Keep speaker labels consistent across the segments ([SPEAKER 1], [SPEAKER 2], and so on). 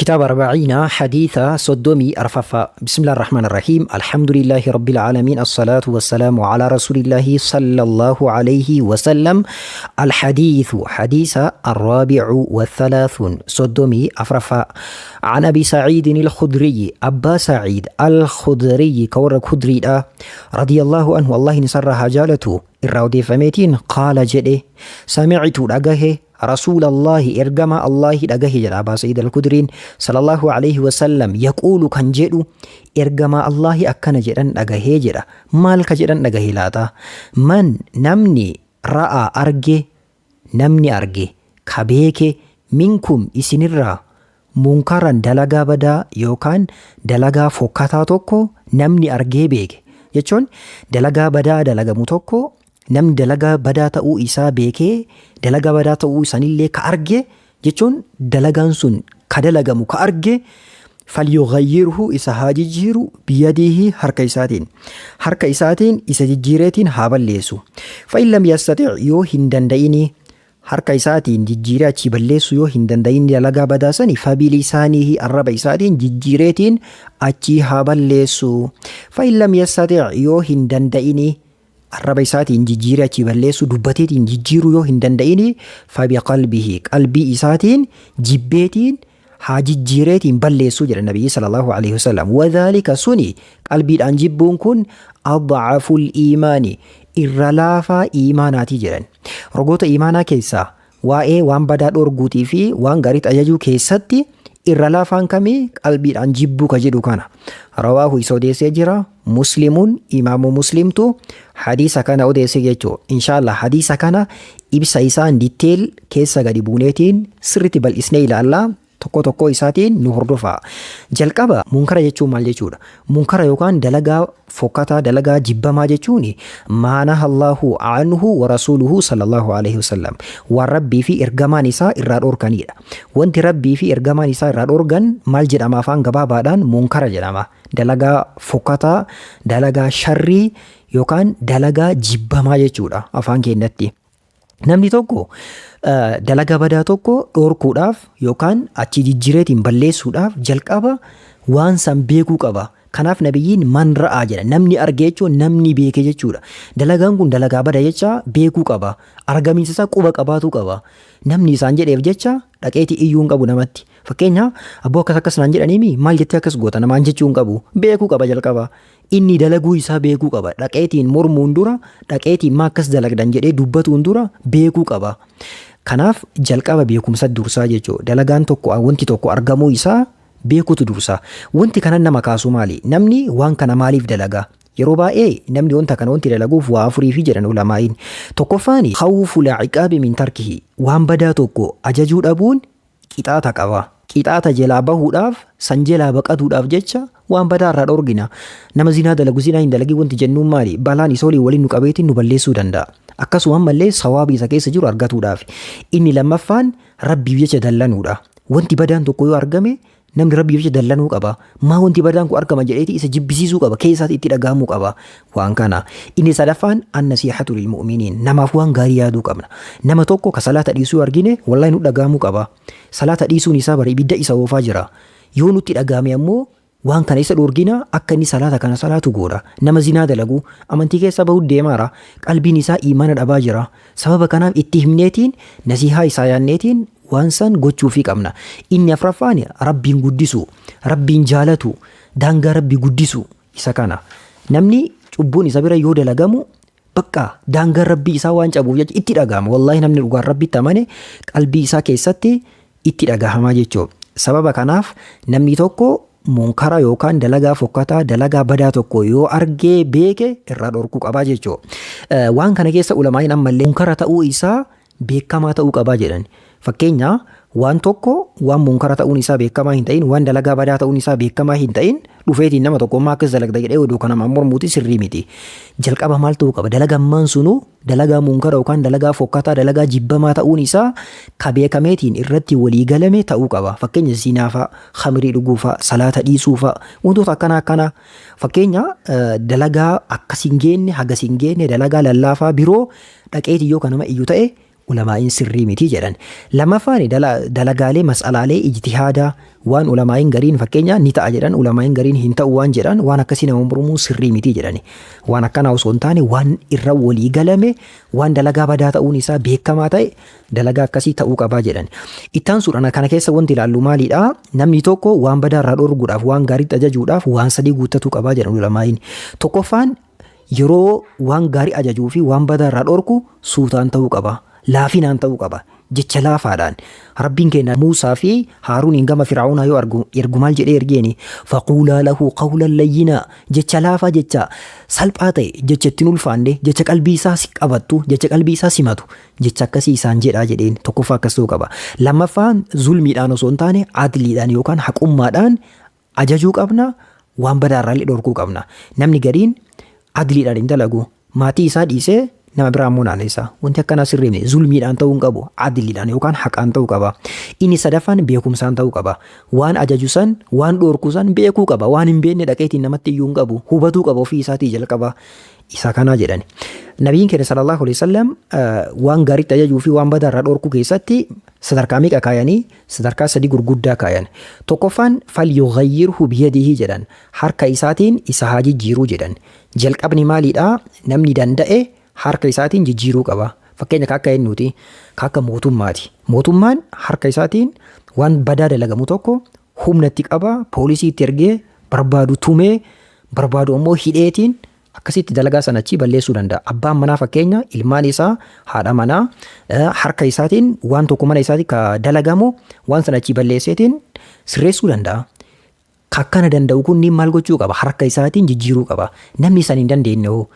[SPEAKER 1] كتاب أربعين حديثة صدومي أرففا. بسم الله الرحمن الرحيم. الحمد لله رب العالمين، الصلاة والسلام على رسول الله صلى الله عليه وسلم. الحديث حديث الرابع والثلاثون صدومي أفرفا. عن أبي سعيد الخدري، أبا سعيد الخدري كور خدري رضي الله عنه، الله نسرها جالته الراودي فميتين، قال جده: سمعت dhagahe رسول الله ergamaa Allahi dhagahe jedha Abbaa Sa'iid al-Kudriin صلى الله عليه وسلم يقول kan jedhu, ergamaa Allahi akkana jedhan dhagahee jedha. Maal ka jedhan dhagahe laata? من namni رأى arge, namni arge ka beeke, منكم isinirraa, منكرا dalagaa badaa yookaan dalagaa fokkataa tokko namni argee beeke jechuun dalagaa badaa dalagamu tokko, namni dalagaa badaa ta'uu isaa beekee, dalagaa badaa ta'uu isaanillee ka arge jechuun dalagaan sun ka dalagamu ka arge, فليغيره isa haa jijjiiru, بيده harka isaatiin, harka isaatiin isa jijjiireetiin haa balleessu. فإن لم يستطع yoo hin danda'ini, harka isaatiin jijjiiree achii balleessu yoo hin danda'in dalagaa badaa sani, فبلسانه arraba isaatiin jijjiireetiin achii haa balleessu. فإن لم يستطع yoo hin danda'ini, arraba isaatiin jijjiiree achii balleessu, dubbateetiin jijjiiruu yoo hin danda'ini, فبقلبه qalbii isaatiin jibbeetiin haa jijjiireetiin balleessuu jedha nabiyyi صلى الله عليه وسلم. وذلك suni qalbiidhaan jibbuun kun أضعف الإيمان irra laafaa iimaanaatii jedhan. Rogoota iimaanaa keessaa waa'ee waan badaa dhorguutii fi waan gaariitti ajajuu keessatti irra laafaan kamii? Qalbiidhaan jibbuu ka jedhu kana. رواه isa odeessee jira مسلم imaamu Muslimtu hadiisa kana odeesse jechuu. Inshaallah hadiisa kana ibsa isaan detail keessa gadi buuneetiin sirriitti bal'isnee ilaallaa. Tokko tokko isaatiin nu hordofaa. Jalqaba munkara jechuun maal jechuudha? Munkara yookaan dalagaa fokkataa, dalagaa jibbamaa jechuun ما نهى الله عنه ورسوله صلى الله عليه وسلم. Waan Rabbii fi ergamaan isaa irraa dhorkanidha. Wanti Rabbii fi ergamaan isaa irraa dhorgan maal jedhama? Afaan gabaabaadhaan munkara jedhama. Dalagaa fokkataa, dalagaa sharrii yookaan dalagaa jibbamaa jechuudha afaan keenyatti. Namni tokko dalagaa badaa tokko dhorkuudhaaf yookaan achi jijjiireetiin balleessuudhaaf jalqaba waan san beekuu qaba. Kanaaf nabiyyiin من رأى jedha. Namni arge jechuun namni beeke jechuudha. Dalagaan kun dalagaa bada jecha beekuu qaba. Argamiinsa isaa quba qabaatuu qaba. Namni isaan jedheef jecha dhaqeetii iyyuu hin qabu namatti. Fakkeenyaaf, "Abboo, akkas akkas naan jedhaniimi, maal jettee akkas goota?" namaan jechuu hin qabu. Beekuu qaba jalqaba. Inni dalaguu isaa beekuu qaba. Dhaqeetiin mormuun dura, dhaqeetiin "Maa akkas dalagdan?" jedhee dubbatuun dura beekuu qaba. Kanaaf jalqaba beekumsa dursaa jechuudha. Dalagaan tokko, wanti tokko argamuu isaa beekuutu dursa. Wanti kanan nama kaasu maali? Namni waan kana maaliif dalagaa? Yeroo baay'ee namni wanta kana wanti dalaguuf waa afurii fi jedhan ulamaa'iin. Tokkoffaan خوف العقاب من تركه, waan badaa tokko ajajuu dhabuun qixaata qaba. Qixaata jalaa bahuudhaaf, san jalaa baqatuudhaaf jecha waan badaa irraa dhorgina. Nama zinaa dalagu zinaa hin dalagin wanti jennuun maali? Balaan isa waliin waliin nu qabeetiin nu balleessuu danda'a. Akkasuma ammallee sawaabii isa keessa jiru argatuudhaaf. Inni lammaffaan Rabbiif jecha dallanuudha. Wanti badaan tokko yoo argame namni Rabbiif jecha dallanuu qaba. "Maa wanti badaan kun argama?" jedheeti isa jibbisiisuu qaba. Keessaatti itti dhagahamuu qaba. Waan kana. Inni sadaffaan النصيحة للمؤمنين. Namaaf waan gaarii yaaduu qabna. Nama tokko ka salaata dhiisuu argine, wallahi nu dhagahamuu qaba. Salaata dhiisuun isaa bara ibidda isa oofaa jira. Yoo nutti dhagahame ammoo waan kana isa dhorgina, akka inni salaata kana salaatu godha. Nama zinaa dalagu amantii keessa bahuu deemaara. Qalbiin isaa imaana dhabaa jira. Sababa kanaaf itti himneetiin, nasihaa isaa yaanneetiin waan san gochuufii qabna. Inni afraffaan Rabbiin guddisu, Rabbiin jaalatu, daangaa Rabbii guddisu isa kana. Namni cubbuun isa bira yoo dalagamu bakka daangaan Rabbii isaa waan cabuuf jecha itti dhagahama. Wallaahi, namni dhugaan Rabbitti amane qalbii isaa keessatti itti dhagahamaa jechuudha. Sababa kanaaf namni tokko munkara yookaan dalagaa fokkataa, dalagaa badaa tokko yoo argee beeke irraa dhorkuu qabaa jechuudha. Waan kana keessa ulamaa'iin ammallee munkara ta'uu isaa beekamaa ta'uu qabaa jedhan. Fakkeenya, waan tokko waan munkara ta'uun isaa beekamaa hin ta'in, waan dalagaa badaa ta'uun isaa beekamaa hin ta'in dhufeetiin nama tokko "Maa akkas dalagda?" jedhee oduu kana mormuuti sirrii miti. Jalqaba maal ta'uu qaba? Dalagammaan sunuu dalagaa munkara yookaan dalagaa fokkataa, dalagaa jibbamaa ta'uun isaa ka beekameetiin irratti walii galame ta'uu qaba. Fakkeenya zinaa fa'a, khamrii dhuguu fa'a, salaata dhiisuu fa'a, wantoota akkana akkana. Fakkeenya dalagaa akkas hin geenne, hagas hin geenne, dalagaa lallaafaa biroo dhaqeetii yoo kan nama iyyuu ta'e Ulamaa'iin sirrii miti jedhan. Lammaffaan dalagaalee mas'alaalee ijtihaadaa waan ulamaa'iin gariin fakkeenya ni ta'a jedhan, ulamaa'iin gariin hin ta'u waan jedhan, waan akkasii nama mormuun sirrii miti jedhani. Waan akkanaa osoo hin taane waan irra walii galame, waan dalagaa badaa ta'uun isaa beekamaa ta'e, dalagaa akkasii ta'uu qabaa jedhan. Ittaansuudhaan kana keessa wanti ilaallu maalidha? Namni tokko waan badaa irraa dhorguudhaaf, waan gaariitti ajajuudhaaf waan sadii guuttatuu qabaa jedhan ulamaa'iin. Tokkoffaan, yeroo waan gaarii ajajuu fi waan badaa irraa dhorku suutaan ta'uu qaba. Laafinaan ta'uu qaba. Jecha laafaadhaan. Rabbiin keenya Muusaa fi Haaruuniin gama Fir'aunaa yoo argu ergu maal jedhee ergeeni? Faquulaa lahu qawlan layyinaa. Jecha laafaa, jecha salphaa ta'e, jecha ittiin ulfaanne, jecha qalbii isaa qabattu, jecha qalbii isaa simatu, jecha akkasii isaan jedhaa jedheen. Tokkoffaa akkas ta'uu qaba. Lammaffaan, zulmiidhaan osoo hin taane adliidhaan yookaan haqummaadhaan ajajuu qabna, waan badaa irraa illee dhorkuu qabna. Namni gariin adliidhaan hin dalagu. Maatii isaa dhiisee nama biraa immoo naannessa. Wanti akkanaa sirrii miti. Zulmiidhaan ta'uu hin qabu. Adliidhaan yookaan haqaan ta'uu qaba. Inni sadaffaan beekumsaan ta'uu qaba. Waan ajaju san, waan dhorku san beekuu qaba. Waan hin beekne dhaqeetiin namatti iyyuu hin qabu. Hubatuu qaba ofii isaatii jalqaba. Isa kanaa jedhan. Nabiyyiin keenya sallallahu alaihi wasallam waan gaariitti ajajuu fi waan badaa irraa dhorkuu keessatti sadarkaa meeqa kaayanii? Sadarkaa sadii gurguddaa kaayan. Tokkoffaan, fal yughayyirhu biyadihi jedhan. Harka isaatiin isa haa jijjiiruu jedhan. Jalqabni maalidha? Namni danda'e harka isaatiin jijjiiruu qaba. Fakkeenya ka akka eenyuuti? Ka akka mootummaati. Mootummaan harka isaatiin waan badaa dalagamu tokko humna itti qaba, poolisii itti ergee barbaadu tumee, barbaadu ammoo hidheetiin akkasitti dalagaa sana achii balleessuu danda'a. Abbaan manaa fakkeenya ilmaan isaa, haadha manaa, harka isaatiin waan tokko mana isaatii ka dalagamu waan sana achii balleesseetiin sirreessuu danda'a. Ka akkana danda'u kunniin maal gochuu qaba? Harka isaatiin jijjiiruu qaba. Namni san hin dandeenye hoo?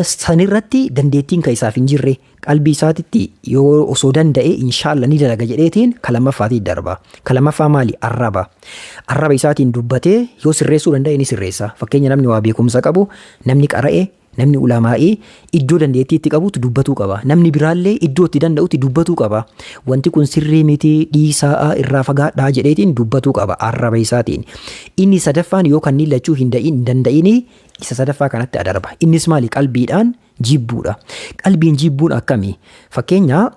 [SPEAKER 1] Sanirratti dandeettiin ka isaaf hin jirre, qalbii isaatitti yoo osoo danda'e inshaalla ni dalaga jedheetiin ka lammaffaatii darba. Ka lammaffaa maali? Arraba. Arraba isaatiin dubbatee yoo sirreessuu danda'e ni sirreessa. Fakkeenya namni waa beekumsa qabu, namni qara'e, namni ulamaa'ii iddoo dandeettii itti qabutti dubbatuu qaba. Namni biraallee iddoo itti danda'utti dubbatuu qaba. Wanti kun sirrii miti, dhiisaa, irraa fagaadhaa jedheetiin dubbatuu qaba arraba isaatiin. Inni sadaffaan yoo kanneen lachuu hin danda'ini isa sadaffaa kanatti adarba. Innis maali? Qalbiidhaan jibbuudha. Qalbiin jibbuun akkami? Fakkeenya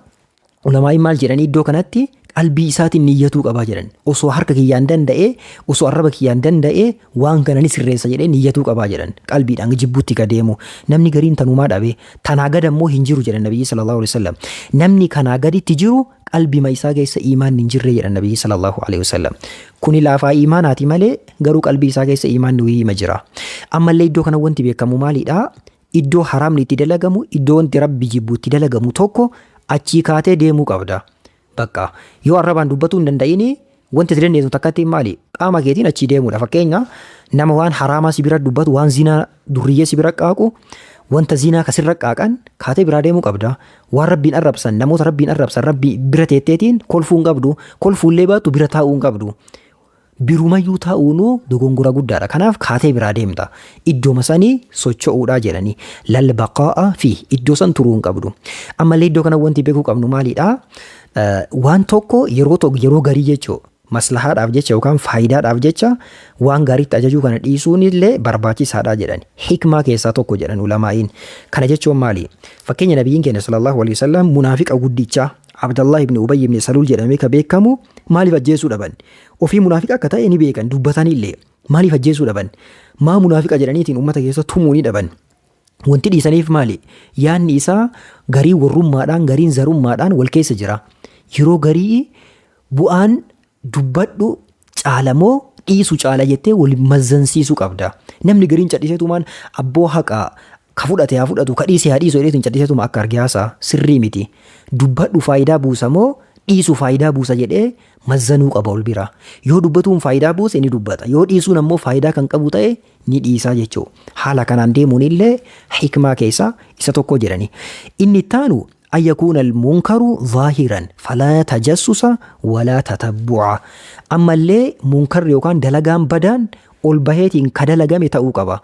[SPEAKER 1] ulamaa'iin maal jedhanii iddoo kanatti? Qalbii isaatiin niyyatuu qabaa jedhan. Osoo harka kiyyaan danda'ee, osoo arraba kiyyaan danda'ee waan kana ni sirreessa jedhee niyyatuu qabaa jedhan. Qalbiidhaan jibbuutti ka deemu. Namni gariin tanumaa dhabe. Tanaa gad ammoo hin jiru jedhan Nabiyyi sallallahu alaihi wasallam. Namni kanaa gaditti jiru qalbima isaa keessa iimaanni hin jirre jedhan Nabiyyi sallallahu alaihi wasallam. Kuni laafaa iimaanaati malee garuu qalbii isaa keessa iimaanni wayii hima jira. Ammallee iddoo kana wanti beekamu maalidha? Iddoo haraamni itti dalagamu, iddoo wanti Rabbi jibbu itti dalagamu tokko achii kaatee deemuu qabda. Bakka yoo arrabaan dubbatuu hin danda'ini, wanti ati dandeessu takkatti maali? Qaama keetiin achii deemuudha. Fakkeenya nama waan haraamaa si bira dubbatu, waan zinaa durriyyee si bira qaaqu, wanta zinaa kasirra qaaqan kaatee biraa deemuu qabda. Waan Rabbiin arrabsan, namoota Rabbiin arrabsan Rabbi bira teetteetiin kolfuu hin qabdu. Kolfuullee baattu bira taa'uu hin qabdu. Birumayyuu taa'uunuu dogongora guddaadha. Kanaaf kaatee biraa deemta. Iddooma sanii socho'uudhaa jedhanii. Lal baqaa'a fi iddoo san turuu hin qabdu. Ammallee iddoo kana wanti beekuu qabnu maalidha? Waan tokko yeroo tokko, yeroo garii jechuu, maslahaadhaaf jecha yookaan faayidaadhaaf jecha waan gaariitti ajajuu kana dhiisuun illee barbaachisaadha jedhan. Hikmaa keessaa tokko jedhan ulamaa'iin. Kana jechuun maali? Fakkeenya Nabiyyiin keenya sallallahu alaihi wasallam munaafiqa guddicha Abdallah ibn Ubay ibn Salul jedhamee ka beekamu maaliif ajjeesuu dhaban? Ofii munaafiqa akka ta'e ni beekan, dubbatanillee. Maaliif ajjeesuu dhaban? Maa munaafiqa jedhaniitiin uummata keessa tumuu ni dhaban? Wanti dhiisaniif maali? Yaanni isaa garii warrummaadhaan, gariin zarummaadhaan wal keessa jira. Yeroo garii bu'aan dubbadhu caala moo dhiisu caala jettee wal mazzansiisuu qabda. Namni gariin cadhiseetumaan abboo haqa ka fudhate haa fudhatu, ka dhiise haa dhiisu jedheetu cadhiseetuma akka arge haasa'a, sirrii miti. Dubbadhu faayidaa buusa moo dhiisu faayidaa buusa jedhee mazzanuu qaba ol bira. Yoo dubbatuun faayidaa buuse ni dubbata. Yoo dhiisuun ammoo faayidaa kan qabu ta'e ni dhiisaa jechuudha. Haala kanaan deemuun illee hikmaa keessaa isa tokko jedhani. Inni ittaanu, an yakuuna al-munkaru zaahiran falaa tajassusa walaa tatabbu'a. Ammallee munkarri yookaan dalagaan badaan ol baheetiin ka dalagame ta'uu qaba.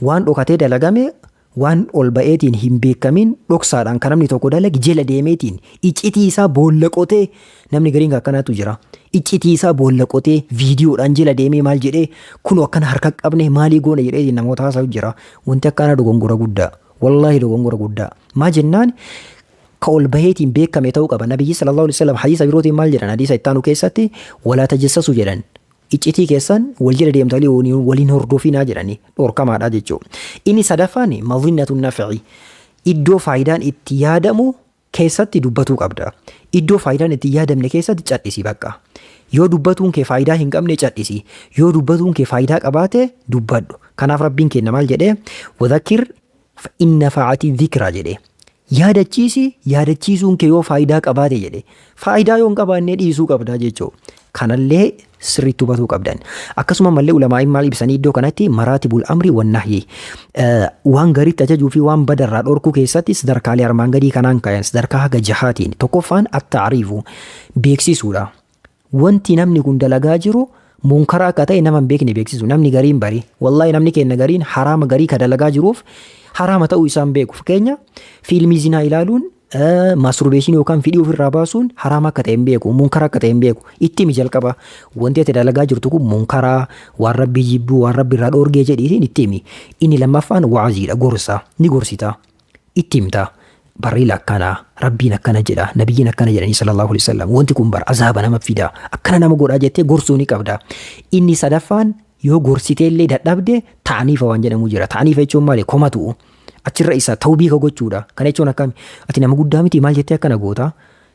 [SPEAKER 1] Waan dhokatee dalagame, waan ol ba'eetiin hin beekamin, dhoksaadhaan kan namni tokko dalage jala deemeetiin iccitii isaa boolla qotee, namni gariin akkanaatu jira. Iccitii isaa boolla qotee viidiyoodhaan jala deemee maal jedhee, kunoo akkana harka qabne maalii goone jedheetiin namoota haasa'u jira. Wanti akkanaa dogongora guddaa. Wallaahi dogongora guddaa. Maa jennaan, Ka ol baheetiin beekame ta'uu qaba. Nabiyyi sallallahu alaihi wasallam hadiisa birootiin maal jedhan? Hadiisa ittaanu keessatti walaa tajassasu jedhan. Iccitii keessan wal jala deemtanii waliin hordofinaa jedhanii dhorkamaadha jechuudha. Inni sadaffaan madhinnatu naf'i. Iddoo faayidaan itti yaadamu keessatti dubbatuu qabda. Iddoo faayidaan itti yaadamne keessatti cadhisi bakka. Yoo dubbatuun kee faayidaa hin qabne cadhisi. Yoo dubbatuun kee faayidaa qabaate dubbadhu. Kanaaf Rabbiin keenya maal jedhee? Wadhakkir inna fa'ati dhikra jedhe. Yaadachiisi, yaadachiisuun kee yoo faayidaa qabaate jedhe. Faayidaa yoo hin qabaanne dhiisuu qabda jechuudha. Kanallee sirriitti hubatuu qabdan. Akkasuma mallee ulamaa'iin maal ibsanii iddoo kanatti maraatibul amri wan nahyi. Waan gaariitti ajajuu fi waan badarraa dhorkuu keessatti sadarkaalee armaan gadii kanaan kaayan sadarkaa haga jahaatiin. Tokkoffaan at-ta'riifu beeksisuudha. Wanti namni kun dalagaa jiru munkara akka ta'e nama hin beekne beeksisu. Namni gariin bari. Wallaahi namni keenya gariin haraama garii ka dalagaa jiruuf haraama ta'uu isaan beeku. Fakkeenya fiilmii zinaa ilaaluun, masturbation yookaan fidhii ofirraa baasuun haraama akka ta'e hin beeku, munkara akka ta'e hin beeku. Itti himi jalqaba. Wanti ati dalagaa jirtu kun munkaraa, waan Rabbi jibbuu, waan Rabbi irraa dhoorgee jedhiitiin itti himi. Inni lammaffaan wa'aziidha, gorsa. Ni gorsita. Itti himta. Barriila akkanaa, Rabbiin akkana jedha, nabiyyiin akkana jedhanii sallallahu alaihi wasallam. Wanti kun bar azaaba nama fida, akkana nama godhaa jettee gorsuu ni qabda. Inni sadaffaan yoo gorsiteellee dadhabde ta'aniifa waan jedhamu jira. Ta'aniifa jechuun maali? Komatu. Achirra isa tawbiika gochuudha. Kana jechuun akkami? Ati nama guddaa miti maal jettee akkana goota?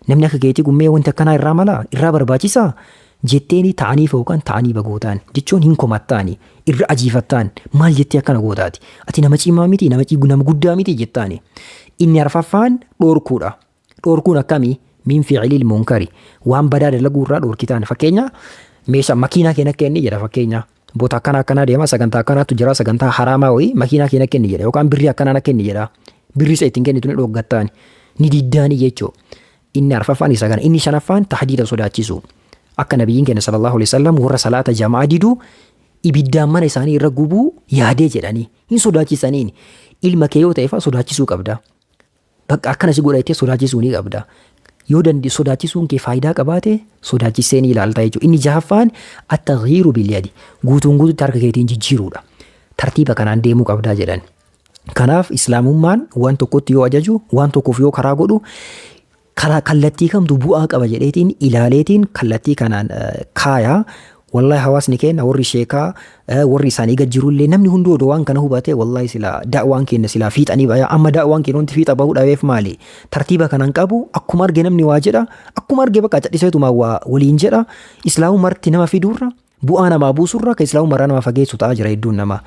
[SPEAKER 1] Namni akka keetii kun mee wanti akkanaa irraa malaa? Irraa barbaachisaa? Jetteeni ta'aniifa yookaan ta'aniifa gootaan jechuun hin komattaani. Irra ajiifattaan maal jettee akkana gootaati? Ati nama cimaa miti, nama guddaa miti jettaani. Inni arfaffaan dhorkuudha. Dhorkuun akkamii? Min fi'ilil munkari. Waan badaa dalaguu irraa dhorkitaan. Fakkeenya meeshaa makiinaa keenya kenni jedha fakkeenya. Boota akkana akkanaa deema, sagantaa akkanaatu jira, sagantaa haraamaa wayii makiinaa keenya kenni jedha yookaan birrii akkanaa na kenni jedha. Birrii isa ittiin kennitu ni dhooggattaani. Ni diddaani jechuu. Inni arfaffaan isa kana. Inni shanaffaan tahdiida sodaachisu. Akka nabiyyiin keenya sallallahu alaihi wasallam warra salaata jama'aa didu ibiddaan mana isaanii irra gubuu yaadee jedhanii hin sodaachisaniin. Ilma kee yoo ta'e fa'a sodaachisuu qabda. Bakka akkana si godha jettee sodaachisuu ni qabda. Yoo dandi sodaachisuun kee faayidaa qabaate sodaachisee ni ilaalta jechuudha. Inni jahaffaan at-taghyiiru bil-yadi guutuun guututti harka keetiin jijjiiruudha. Tartiiba kanaan deemuu qabdaa jedhan. Kanaaf islaamummaan waan tokkotti yoo ajaju, waan tokkoof yoo karaa godhu, karaa kallattii kamtu bu'aa qaba jedheetiin ilaaleetiin kallattii kanaan kaaya. Wallahi hawaasni keenya warri sheekaa, warri isaanii gad jirullee, namni hunduu odoo waan kana hubate, wallahi silaa da'waan keenya silaa fiixanii baya. Amma da'waan keenya wanti fiixa bahuu dhabeef maali? Tartiiba kanaan qabu. Akkuma arge namni waa jedha, akkuma arge bakka cadhiseetuma waa waliin jedha. Islaamummaatti nama fiduurra, bu'aa namaa buusurra, ka islaamummaarraa nama fageessu ta'aa jira hedduun nama.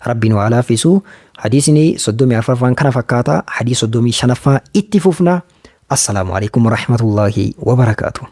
[SPEAKER 1] Rabbiin waa laaffisu. Hadiisni 34ffaan kana fakkaata. Hadiis 35ffaa itti fufna. Assalaamu alaikum warahmatullaahi wabarakaatu.